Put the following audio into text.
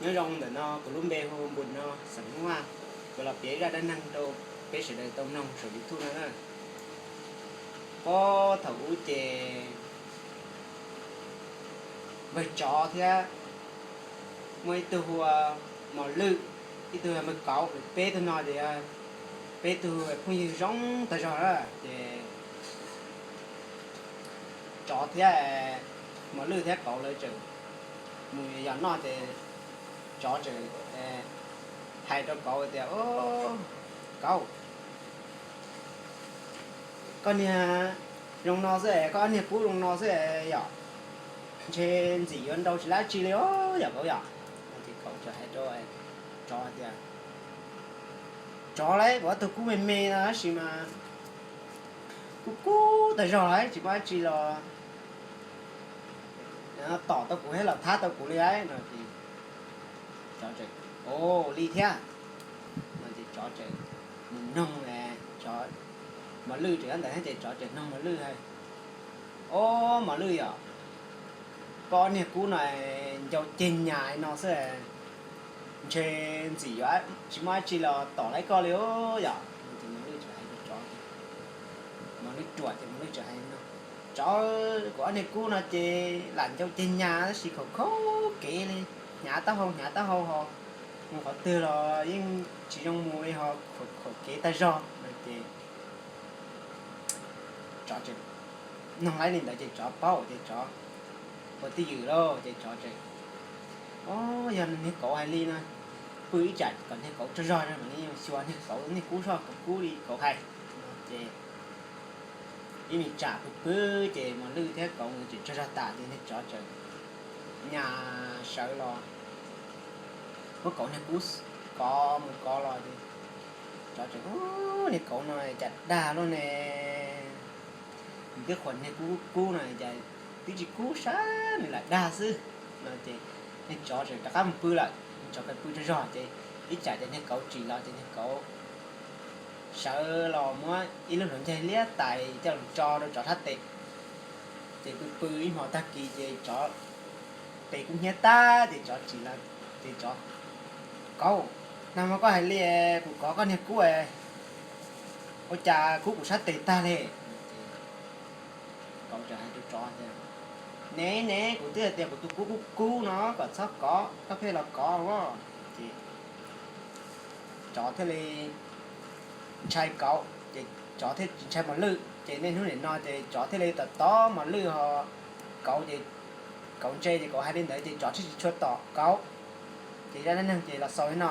Nyob zoo ntawm no, kuv lub npe hu Npus no, xeem Hmoob Vaj. Kuv los piav zaj dab neeg rau peb sawv daws tau mloog saum YouTube no na. Puag thaum ub ces npawg Tsov thiab muaj ib tug hu ua Mos Lwj, ib tug hu ua Mos Kauv, peb tug no ces peb tug phooj ywg zoo tag zog na. Ces Tsov thiab Mos Lwj thiab Kauv lawv tseem mus yos noj ces Tsov tseem hais rau Kauv tias, Kauv, koj niag zoo no xwb es, koj niag kub zoo no xwb es yom, ntshe ntxim yuav nrau tsis lab tsi li os yom Kauv yom. Ces Kauv tseem hais rau Tsov tias, Tsov lauj, kuv ob tug kub me me no tab sis mas kub kub tag zog lawm, tsis muaj dab tsi los tom tau kuv thiab los thab tau kuv li lauj no. Ces Tsov tseem, Ua li thiab no. Ces Tsov tseem mus noog, Mos Lwj tseem nyob ntawd thiab ces Tsov tseem noog Mos Lwj hais, Ob, Mos Lwj yom, koj niag kub no ncau ceg nyas no xwb, ntshe ntxim yuav tsis muaj dab tsi los tom lawv koj li os yom. Ces Mos Lwj tseem hais rau Tsov, Mos Lwj ruam ces Mos Lwj tseem hais no, Tsov, kuv ob niag kub no ces lam ncau ceg nyas tab sis khaum khaum kev li, hnyav taub hau hnyav taub hau ho, mus qhov twg los yeej tsis zoo mus li ho, khaum kev tag zog no. Ces Tsov tseem noog laib li ntawd ces Tsov paub ces Tsov ua twj ywm lauj ces Tsov tseem, Ob, yog niag Kauv hais li no, pw ib tsam kom niag Kauv tsaug zog mam li xyuas niag Kauv niag kub soj kub li Kauv hais. Ces ib me tsam pw pw ces Mos Lwj thiab Kauv nkawd tseem tsaug zog tas ces niag Tsov tseem nyas sawv los muab Kauv niag kub kov mus kov los ces Tsov tseem, Niag Kauv no cas dag luaj ne, nws twb qhuas niag kub kub no cas twb tsis kub sab nws lam dag xwb no. Ces niag Tsov tseem rov qab mus pw lawm, Tsov pw tsaug zog ces ib tsam ces niag Kauv tsim los ces niag Kauv sawv los muab ib lub hluav ncaig liab tais coj los tso rau Tsov sab tes. Ces pw pw ib hmo tag kis ces Tsov tes kub hnyiab tag ces Tsov tsim los ces Tsov, Kauv, nag hmo koj hais li kuv kov koj niag kub, ua cas kub kuv sab tes tag li? Kauv tseem hais rau Tsov tias, Ne ne, kuv twb hais tias kuv tus kub kub kub no kom txhob kov, koj pheej los kov. Ces Tsov thiaj li ntshai Kauv ces Tsov thiaj tsis ntshai Mos Lwj ces niaj hnub nim no ces Tsov thiaj li tom tod Mos Lwj ho Kauv ces Kauv ntse ces Kauv hais li ntawd ces Tsov thiaj tsis tshua tom Kauv. Ces zaj dab neeg ces los xaus li no.